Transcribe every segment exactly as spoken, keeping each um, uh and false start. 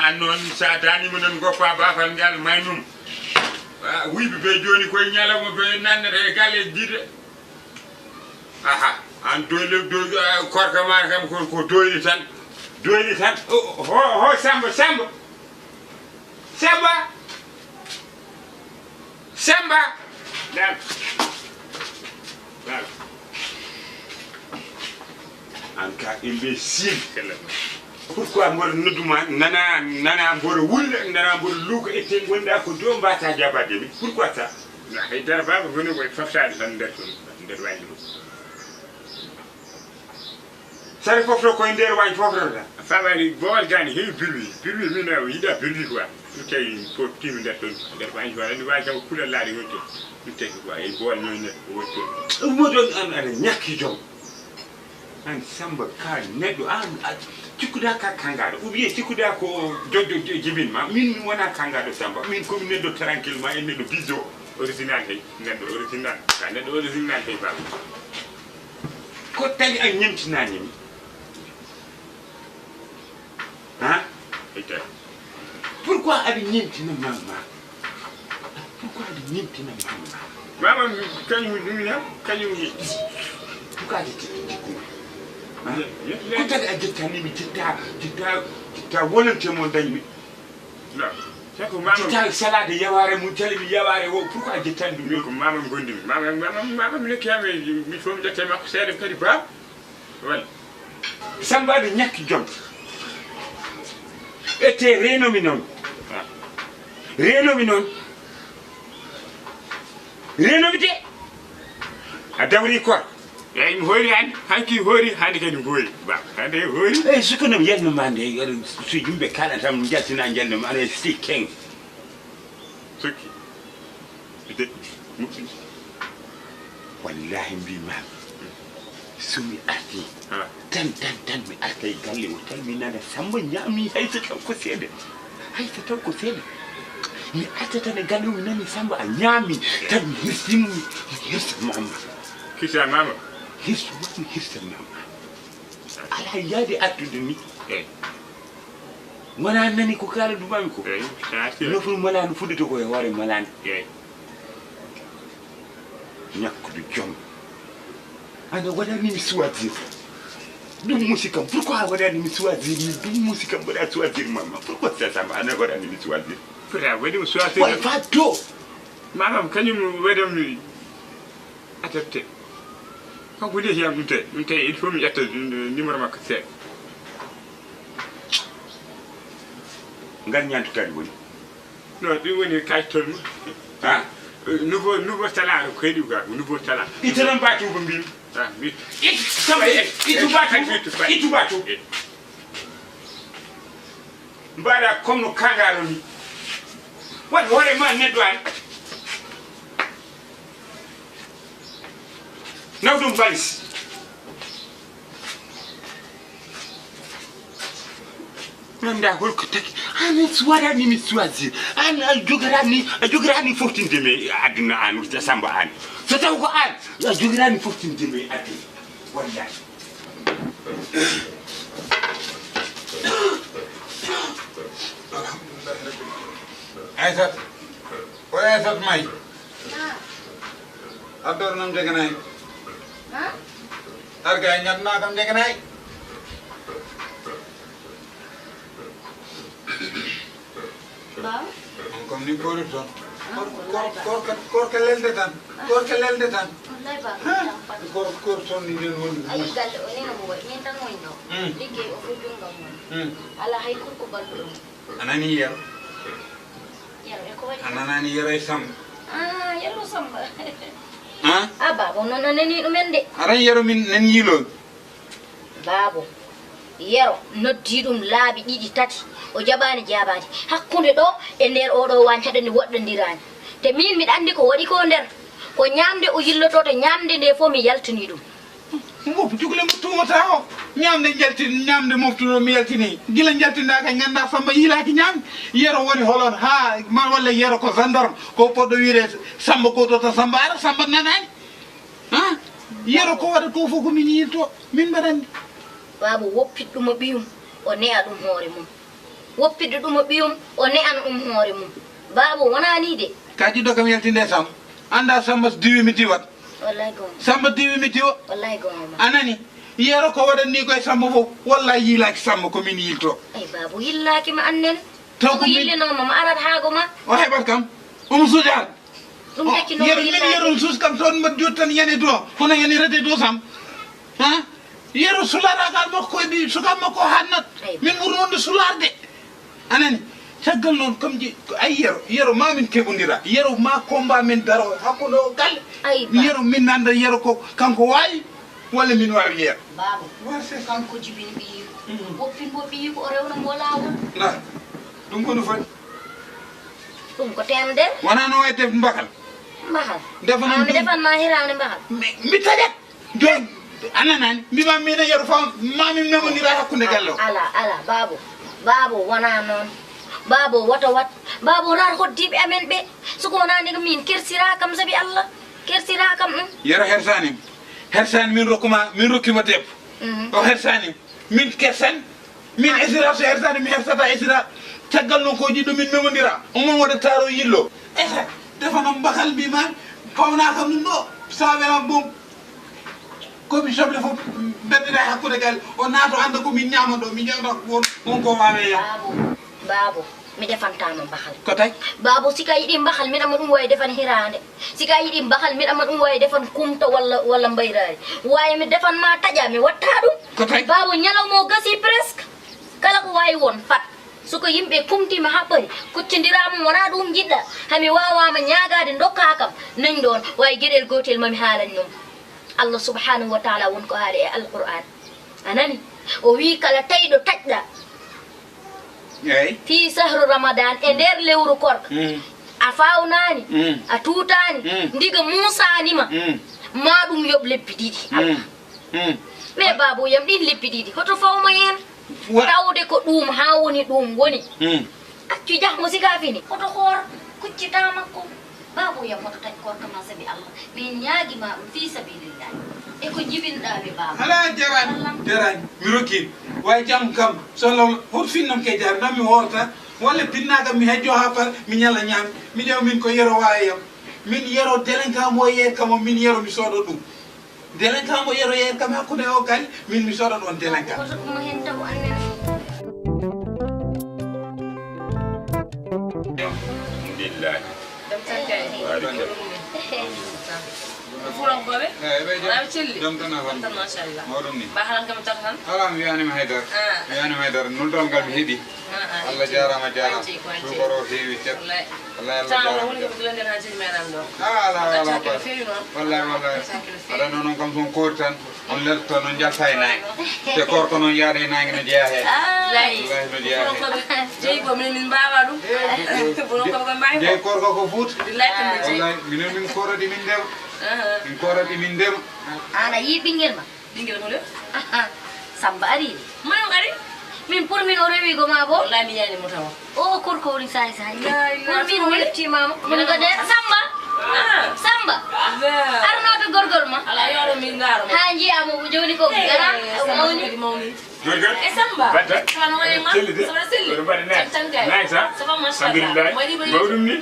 An noon, sa danimo noon, goppa bafal ngal maynum. Ah, wuyɓe ɓe joni koye ñalawma ɓe nannata e galle jiɗe. Aha, an doyle, doy, ah, korka ma kam ko, ko doyli tan. Doyli tan. O, ho, ho, Samba, Samba. Samba. Samba. Dal. Dal. An ka imbécile. Pourquoi mboɗo nodduma, nana, nana mboɗo wulla, nana mboɗo luuka, ete gonɗa ko do mbata jabade mi? Pourquoi ça? Na hay dara baba, woni koye foftade tan nder toon, nder waylo. Sare fofto koye nder wañ foftotoɗa. Famani bowal gani heewi birwi. Birwi min o yiɗa birwi quoi. Ɗum tawi ko timi nder toon. Nder wañ quoi. Andi wawi tan ko kulal laaɗi woni toon. Ɗum tawi quoi. E bowal ñoyne woni toon. Ɗum mo ɗon an aɗa ñakki joom. An Samba ka neɗɗo an a cikkuɗa ka kangaɗo. Ou bien cikkuɗa ko joƴƴo jibin ma. Min mi wona kangaɗo Samba. Min komi neɗɗo tranquille ma e neɗɗo bijo. Original hey. Neɗɗo original. Ka neɗɗo original hey baba. Ko tawi a ñemtinanimi? Ha? Ita. Pourquoi aɗa ñemtina mamma? Pourquoi aɗa ñemtina mamma? Mama, kañum ɗum ya, kañum ni. Pourquoi aɗa jikku? Ha? Ko tawi a jettani mi jetta, jetta, jetta volonté mo dañmi? Non. C'est que mama. Jetta salade yaware mum, jali mi yaware o, pourquoi a jettani ɗum? Min ko mama gondimi. Mama, mama, mama mi lekki am, mi fof mi ƴetta makko seeɗa kadi ba. Wal. Samba aɗa ñakki joom. Ete renomi noon. Renomi noon. Renomi de. A dawri kor. Eyyi, mi hoori hannde, hanki hoori, hannde kadi mi hoori. Ba, hannde hoori. Eyyi, sukkanam yalno ma nde, so yimɓe kala tan jaltina jalno ma, aɗa sikki. Sukki. Ede, moƴƴi. Wallahi mbima, so mi arti, ha, tan, tan, tan mi arta e galle o, tan mi nana Samba ñaami hay so taw ko seeɗa. Hay so taw ko seeɗa. Mi arta tan e galle o, mi nani Samba a ñaami, tan mi hirsin, mi hirsa mama. Kisa mama? Hirsu ma, mi hirsa mama. Ala yaade artude ni. Eyyi. Wona nani ko kala dumami ko. Eyyi, sa arti. Nofru malanu fuɗɗata ko e hoore malande. Eyyi. Ñakkude joom. Ana waɗani mi choisir. Ɗum musikam. Pourquoi a waɗani mi choisir? Ɗum musikam mbaɗa choisir mama. Pourquoi ça, ça, ana waɗani mi choisir? Pourquoi waɗi mi choisir? Wala fa do. Mamam kañum waɗam mi. Attends. Kanko de hiyam ɗum tawi. Ɗum tawi, il faut mi ƴetta numéro makko seeɗa. Ngal ñaantu kadi woni? Non, ɗum woni kay toon. Ah. Nouveau, nouveau talent ko heɗi quoi, nouveau talent. Ittanam batu ko mbimi. Ah, mi. It, sama it, itu batu. Itu batu. Mbaɗa comme no kangaro ni. Waɗ hoore ma neɗɗo an. Naw ɗum balis. Nanda holko taki? An waɗani mi choisir. An a jogarani, a jogarani foftinde mi aduna an, Samba an. So taw ko an a jogarani foftinde mi aduna. Wallahi. Alhamdulillahi rabbil alamin. Aysat. O Aysat may. Abdor nam jeganayi. Arga e ñatna kam jeganayi. Baba. On kam ni koori toon. Koor, koor, koor, koor ka lelde tan. Koor ka lelde tan. Wallahi baba. Ha? Koor, koor toon ni nden woni. Ayi galle o nena mo waɗi. Min tan woni ɗo. Hmm. Liggey o fof junngam woni. Hmm. Alaa hay kurko balluɗo mo. A nanii Yero? Yero e ko waɗi? A nanaani Yero e Samba? Ah, Yero Samba. Han? Ah, baaba, noon a nanii ɗumen de. Aran Yero min nan yiiloo. Baabo, Yero noddii ɗum laabi ɗiɗi, tati, o jaɓaani jaabaade. Hakkunde ɗo e nder oo ɗoo waañ haɗani woɗɗondiraani. Te miin miɗa anndi ko waɗi ko nder. Ko ñaamde o yillotoo, te ñaamde nde fof mi yaltanii ɗum. Moftu, jukle mo tuumata o. Ñaamde njaltin, ñaamde moftuɗo mi yaltini. Gila njaltinɗaa kay nganndaa Samba yiilaaki ñaamde. Yero woni holon haa ma walla Yero ko gendarme, ko poɗɗo wiide Samba ko to ta Samba ara, Samba nanaani. Ha? Yero ko waɗa ko fof ko min yiilto, min mbaɗanndi. Baaba woppit ɗum o ɓiyum, o ne'a ɗum hoore mum. Woppitde ɗum o ɓiyum, o ne'an ɗum hoore mum. Baaba wonaa nii de. Ka jiɗɗo kam yaltinde e Samba. Anndaa Samba so diwi mi diwat. Wallahi goonga. Samba diwi mi diwa. Wallahi goonga ma. A nani? Yero ko waɗanni ko e Samba fof. Wallahi yiilaaki Samba ko min yiilto. Ay baaba yillaaki ma annen. Taw ko ko min yillinooma ma arat haago ma. O heɓat kam. Omo suujaade. Ɗum o, ƴakki noon Yero, min yillaaki. Yero suus kam toon mbaɗ jooni tan yani dow. Hono yani rete dow Samba. Ha? Yero sulaaragal makko e ɓi sukaaɓe makko o haannat. Ay. Min ɓuri wonde sulaarde. A nani? Caggal noon, kam ji, ko ay Yero, Yero ma min keɓondira. Yero ma combat min daro hakkunde o galle. Ay, ba. Yero min nanda Yero ko kanko waawi, walla min waawi Yero. Baaba, kanko jibini ɓiyiiko. Mhm. Woppin mo ɓiyiiko, o rewna mo laawol. Na, ɗum ko no foti? Ɗum ko temde. Wonaa no wayi def mbakal. Mbakal. Ndefa noon mi ɗum. Defan ma hiraande mbakal. Mi, mi taƴat. Jooni, a nanaani? Mbimaa miin e Yero fam, maa min memondira hakkunde galle o. Alaa, alaa, baabo. Baabo, wonaa noon. Baabo, woto wat. Baabo, raar hoddiiɓe amen ɓe. So ko wonaa ni ko miin kersiraa kam sabi Allah. Kersiraa kam, um. Yero hersaani mi. Hersaani min rokkuma, min rokkima debbo. Mhm. O hersaani mi. Min kersan, min esira so hersani mi hersata esira. Caggal noon ko jiɗɗo min memondira. Omon waɗa taaro yillo. Esa, defa noon mbakal mbiman, pawna kam ɗum ɗo, sa wela boom. Komi soble fof mbeddata hakkude gal, o naato annda ko min ñaama ɗo, min ƴewta won, won ko waawe ya. Baabo, baabo, mi defantama mbakal. Ko tawi? Baabo, sika yiɗi mbakal, miɗa mo ɗum wawi defan hiraande. Sika yiɗi mbakal, miɗa mo ɗum wawi defan kumta walla, walla mbayraari. Wawi mi defan ma taƴa, mi watta ɗum. Ko tawi? Baabo, ñalawma o gasi presque. Kala ko wawi won, fat. So ko yimɓe kumtima haɓɓori, kuccondirama wona ɗum jiɗɗa. Hami wawama ñaagade dokka kam, nañ ɗon, wawi geɗel gotel mami haalani ɗum. Allah subhanahu wa taala won ko haali e Alqur'an. A nani? O wi kala taƴɗo taƴɗa. Eey. Fii sahru Ramadan, e nder lewru korka. Mm. A faawnani, mm, a tuutani, mm, ndiga muusanima, mm, ma ɗum yoɓ lebbi ɗiɗi. Mm. Mm. Mais baabo yam ɗin lebbi ɗiɗi, hoto fawma heen? Wa- Tawde ko ɗum haa woni ɗum woni. Mm. Accu jahmo sika fini, hoto hoor, kuccita makko. Baabo yam hoto taƴ korka ma sabi Allah. Min ñaagi ma ɗum fii sabilillahi. E ko jibinɗaa mi baabo. Alaa, jarani, jarani. Mi rokki. Way jam kam, so law, hoto finnam ke jar, nan mi hoorta. Walla pinna kam mi hejjo haa far, mi ñala ñaam. Mi ƴeewa min ko Yero waawi yam. Min Yero délinquant mo yeer kam o, min Yero mi soodo ɗum. Délinquant mo Yero yeer kam hakkunde o kay, min mi soodo ɗon délinquant. Hoto ɗum hen taw annen. Alhamdulillah. Jam tan kay. Barika. Fulankoɓe? Eyi, ɓe jam. Wona ɓe celli? Jam tan, alhamdulillah. Tan, machallah. Mawɗum ni. Ba halan kam tan tan? Ala, mi wiyanima haydara. Ah. Mi wiyanima haydara. Nultal ngal mi heɓi. Ah, ah, Allah jarama, jarama. Ko anti, ko anti. Sukaro heewi ceeb. Wallahi. Wallahi, Allah jarama. Tan woni ko ɓe gila nden ha jini meɗan ɗo. Ah, ala, ala, ala. Feewi noon. Wallahi, wallahi. Aɗa noon, on kam son koori tan. On lelto noon njalta e naange. Te koorko noon yaada e naange no jeyaa heen. Ah. Wallahi no jeyaa heen. Fulankoɓe jeyi ko min, min mbaawa ɗum. Fulankoɓe ko mbaawi ko. Jeyi koorko ko fuuta. Billahi ko min jeyi. Wallahi minen min kooradi min ndema. Aha. Min kooradi min ndema. An a yii ɓinngel ma? Ɓinngel mo le? Aha. Samba ari. Moy on ari? Min pour min o rewi go ma bo? Wallahi mi yani mo tawa. O korko woni saay saay. La ilaha illallah. Min wonti mama. Min gode Samba. Ah. Samba. La. Arno to gorgol ma. Ala yodo min ngaro. Ha njiya mo joni ko gara. Eh, Samba mawni. Mawni. Gorgol. E Samba. Batta. Samba no woni ma. Celli de. Samba celli. Ko mbaɗi nice. Jam tan kay. Nice, ha? Ça va, machallah. Alhamdulillah. Mawɗum ni.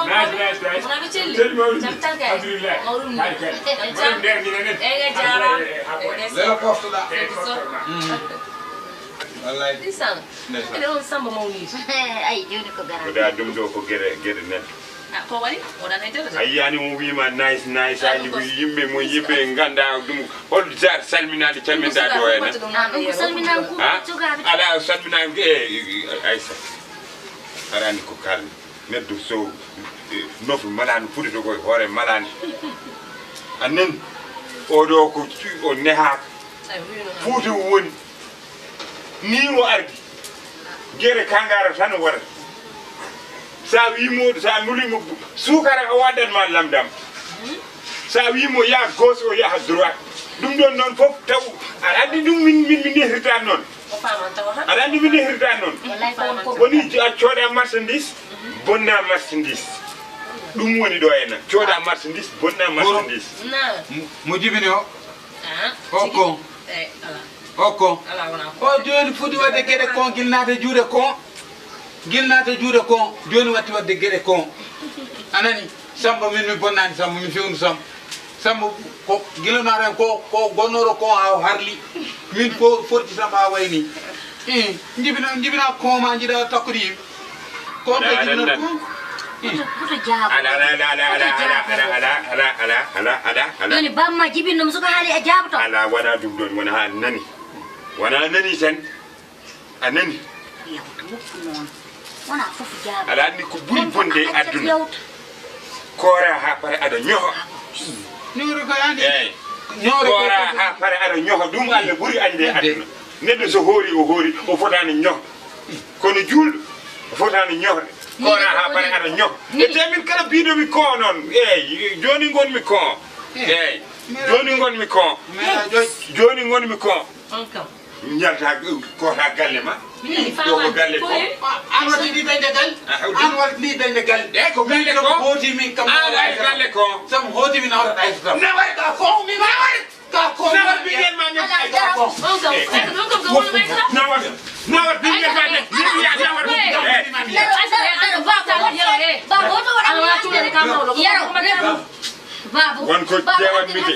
Nice, nice, nice. Wona ɓe celli. Celli mawɗum ni. Jam tan kay. Alhamdulillah. Mawɗum ni. Hay kay. Jam tan. Mawɗum nder minen en. Eyyi, jarama. Alhamdulillah. Lelo poftoɗa. Eyyi, poftoɗa. Mm. Wallaay. Ndeysaan. Ndeysaan. Ene on Samba mawniijo. Ay, jooni ko garaaɗo. Ko daa ɗum ɗo ko geɗe, geɗe neɗɗo. Ah, ko waɗi? O ɗan e tata. A yiyaani mo wiima nice, nice aji, mo yimɓe, mo yimɓe ngannda ɗum. Hol genre salminaali calminɗa ɗo en? Ah, ɗum ko salminaali ko sukaaɓe. Ala salminaali, eh, eh, Aïssa. Arani ko kalmi. Neɗɗo so, eh, nofi malaani, fuɗɗito ko e hoore malaani. Anen, oɗo ko cu-, o nehaaka. Fuuta woni. Ni o ardi. Gere kangara tan o waɗata. Sa wimo, sa nulimo suukara, o waddan ma lamdam. Sa wimo ya gauche, o yaha droite. Ɗum ɗon noon fof taw aɗa anndi ɗum min, min, min nehirta noon. Aɗa anndi min nehirta noon. Woni a cooda marchandise, bonna marchandise. Ɗum woni ɗo henna. Cooda marchandise, bonna marchandise. Mo jibini o? O kon. O kon. O jooni fuɗi waɗde geɗe kon, gila naata juuɗe kon. Gila naata juuɗe kon, jooni watti waɗde geɗe kon. A nani? Samba, min mi bonnaani Samba, mi fewnu Samba. Samba ko gila naata ko, ko gonnooɗo kon haa o harli. Min ko forti Samba haa wayni. Eh, njibina, njibina koma, njiɗa takkude yimɓe. Ko ɓe jibina ɗum. Hoto, hoto jaabo. Ala, ala, ala, ala, ala, ala, ala, ala, ala, ala, ala, ala, ala, ala. Joni bamma jibinno mo suka haali a jaaboto. Ala, wona ɗum ɗon, wona haa nani. Wona nani tan. A nani? Yawta woppu noon. Wona fof jaabo. Aɗa anndi ko ɓuri bonde e aduna. Koora haa pare aɗa ñoha. Ñoore ko anndi. Eey. Ñoore ko koora haa pare aɗa ñoha. Ɗum Allah ɓuri annde e aduna. Neɗɗo so hoori, o hoori, o fotaani ñoha. Kono juulɗo, o fotaani ñohde. Koora haa pare aɗa ñoha. E te min kala biiɗo mi ko noon. Eey, jooni ngon mi ko. Eey. Jooni ngon mi ko. Jooni ngon mi ko. On kam. Njalta ko ta galle ma. Ɗo ko galle ko. An watti ni dañde galle. An watti ni dañde galle. E ko galle ko. Hooti min kam. An ay galle ko. Sam hooti min awrat ay sam. Na way ka ko mi ma. Na way ka ko. Na way bigel ma ni ay ka ko. On kam. On kam ko wona ay sam. Na way. Na way bigel ma ni. Ni ya na way. Ba hoto wona. Yero. Babu. Won ko jewat mi de.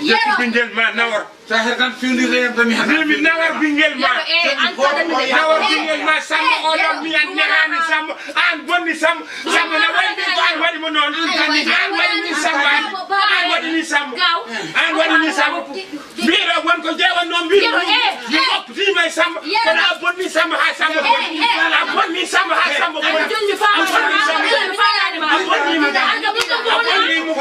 Yero. Bigel ma nawar. Sa her tan fewndire yam tan mi hana. Min mi nawar ɓinngel ma. Yero, eh, an ko ɗan mi nawar ɓinngel ma Samba o ɗon mi an nehani Samba. An bonni Samba. Samba na waɗi ko an waɗi mo noon. An waɗi ni Samba. An waɗi ni Samba. An waɗi ni Samba. Mbiɗo won ko jeewan noon mbiɗo. Yero, eh, mi moftima e Samba. Kono a bonni Samba ha Samba bonni. A bonni Samba ha Samba bonni. A bonni Samba. A bonni mo. A bonni mo.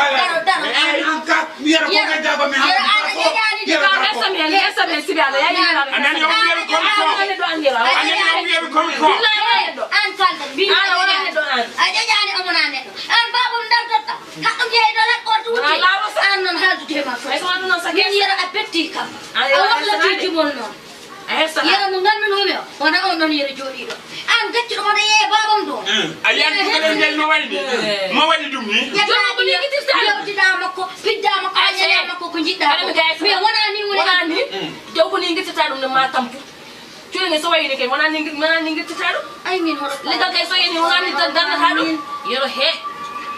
Yero, ko ngajja ko mi haalata ko. Yero, ko. Esa men, esa men, sibi ala, ya, ya, ya. A nani o wiyaɓe kon ko. A nani o wiyaɓe kon ko. Billahi, wona neɗɗo. An kalda, billahi. Ala, wona neɗɗo an. A ƴeƴani omo na neɗɗo. An babum dartotta. Haɗɗum yehi ɗo lakkorto wutte. Ala, wasa. An noon haaldude ma fof. Ay, so wano noon sa. Min Yero a betti kam. A waklati jumol noon. Yero mo nganndunomi o, wona on ɗon Yero jooɗiiɗo. An gaccuɗo mo ɗo yeeya baabam ɗo. A yanti ko ɗon ngel no waɗi ni? Mo waɗi ɗum ni? Yewtiɗa makko, pidda makko, a ñaña makko ko njiɗɗa ko. Mais wona ni woni. Wona ni. Jaw ko ni ngittata ɗum ne ma tampu. Cuuɗi ni so wayini kay, wona ni ngi-, wona ni ngittata ɗum. Ay, min hoɗo. Leggal kay so yani, wona ni tan darnata ɗum. Yero he.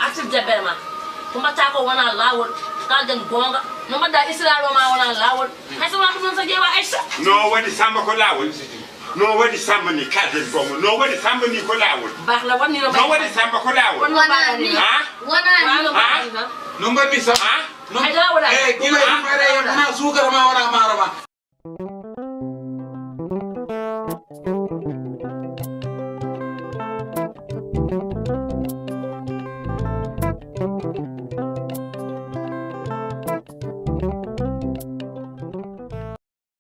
Artir jabbere ma. Ko mbatta ko wona laawol. Kalden goonga. No mbaɗɗa Israel o ma wona laawol. Hay so wona ɗum noon so ƴeewa Aïcha. No waɗi Samba ko laawol. No waɗi Samba ni, kalden goonga. No waɗi Samba ni ko laawol. Baax na waɗni no. No waɗi Samba ko laawol. Wona ni. Ha? Wona ni. Ha? No mbaɗmi Samba. Ha? No. Ay, laawol. Eh, gila ɗum ara e wona suukara ma, wona maaro ma.